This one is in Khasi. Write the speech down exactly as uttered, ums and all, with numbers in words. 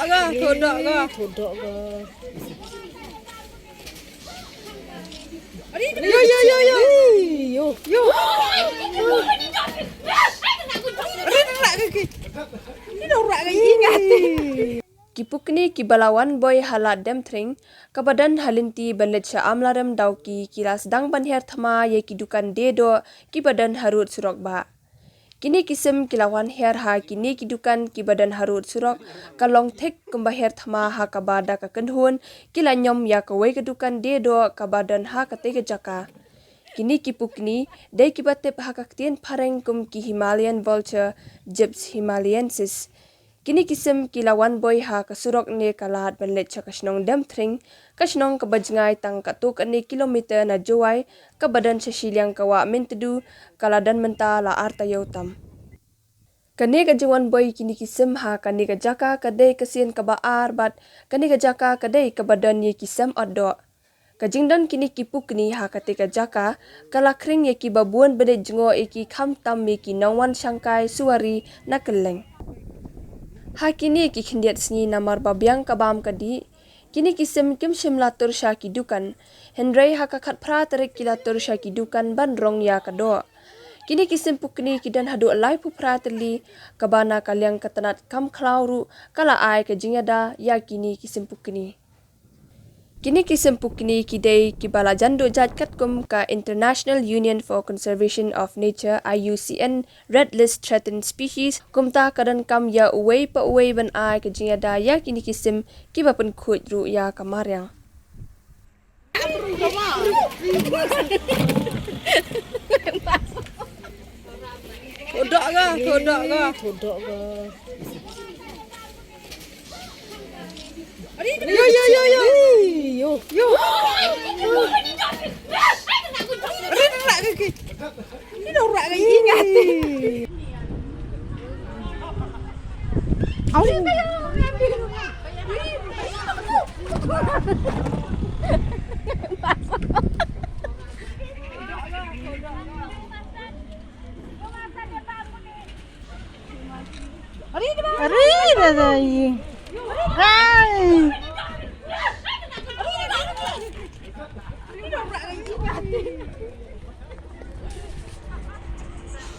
Aga, thodok ga. Thodok ga. Yo, yo, yo, yo. Yo. Yo. Rin rak ga ki. Ni dong rak ga ingat. Ki pukni ki ba la wan boi ha Lad Demthring, kaba don ha lynti ban leit sha Amlarem Dawki, ki la sdang ban her thma ïa ki dukan die doh ki ba don harud surok ba. Kine ki sim ki la wan her ha kine ki dukan ki ba don harud surok, ka long thik kumba her thma ha kaba da ka kynhun, ki la ñiom ïa kawei ka dukan die doh kaba don ha katei ka jaka. Kine ki pukni dei ki ba tip ha ka ktien phareng kum ki Himalayan vulture, Gyps himalayensis. Kine ki sim ki la wan boi ha ka surok ne ka lad ban leit sha ka shnong Demthring, ka shnong kaba jngai tang katto katne kilometer na Jowai, kaba don sha shiliang ka wah Myntdu, ka la don mynta la ar taïew tam. Kane ka jingwan boi kine ki sim ha kane ka jaka ka dei ka sien kaba ar bad kane ka jaka ka dei kaba don ïa ki sem ot doh. Ka jingdon kine ki pukni ha katei ka jaka ka la khring ïa ki ba bun ba dei jngoh ïa ki khamtam ïa ki nongwan shangkai suwari na kylleng. Ha kine ki khyndiat sngi namar ba biang ka bam ka dih, kine ki sim kim shym la tur sha ki dukan, hynrei ha ka khatphra tarik ki la tur sha ki dukan ban rong ïa ka doh. Kine ki sim pukni ki don haduh laiphew phra tylli, kaba na ka liang ka tnat kam khlaw ruh ka la ai ka jingïada ïa kine ki sim pukni. Kine ki sim pukni ki dei ki ba la jan duh jait katkum ka International Union for Conservation of Nature, I U C N, Red List Threatened Species, kumta ka donkam ïa uwei pa uwei ban ai ka jingïada ïa kine ki sim ki ba pynkhuid ruh ïa ka mariang. Thodok ga, thodok ga. Thodok ga. Yo, yo, yo, yo. Yo. Yo. Rin rak ga ki. Ni dong rak ga ingat. Au. Ari da da yi. Hai.